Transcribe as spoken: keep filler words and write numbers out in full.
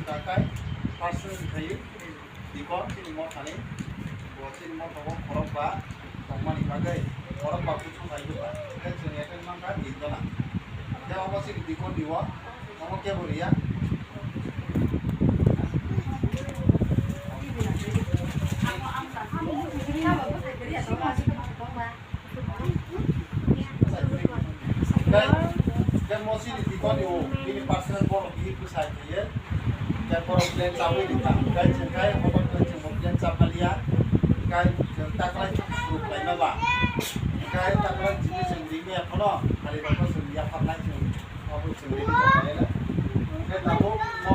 Takai personal khayu dikon chini mothani, bo chini motha bo khorok ba tongmani bagwi khorok ba kuchuk khayu ba. Khe chwng attend mankha tin jona. Khe omo chini dikon diwo, omo kebo riya. Khe, khe mo chini dikon ni o, bini personal borok bini bwsai khe ye. Khe borok plan chabwi rikha. Khe chwng khe hotok khe chwng bo plan chapmaliya. Khe chwng taklai chwng suru khlaima ba. Khe taklai chini chwng ringya phano, khali rokno chwng yapharnai chwng. Abo chwng ringya phano. Khe tabuk mo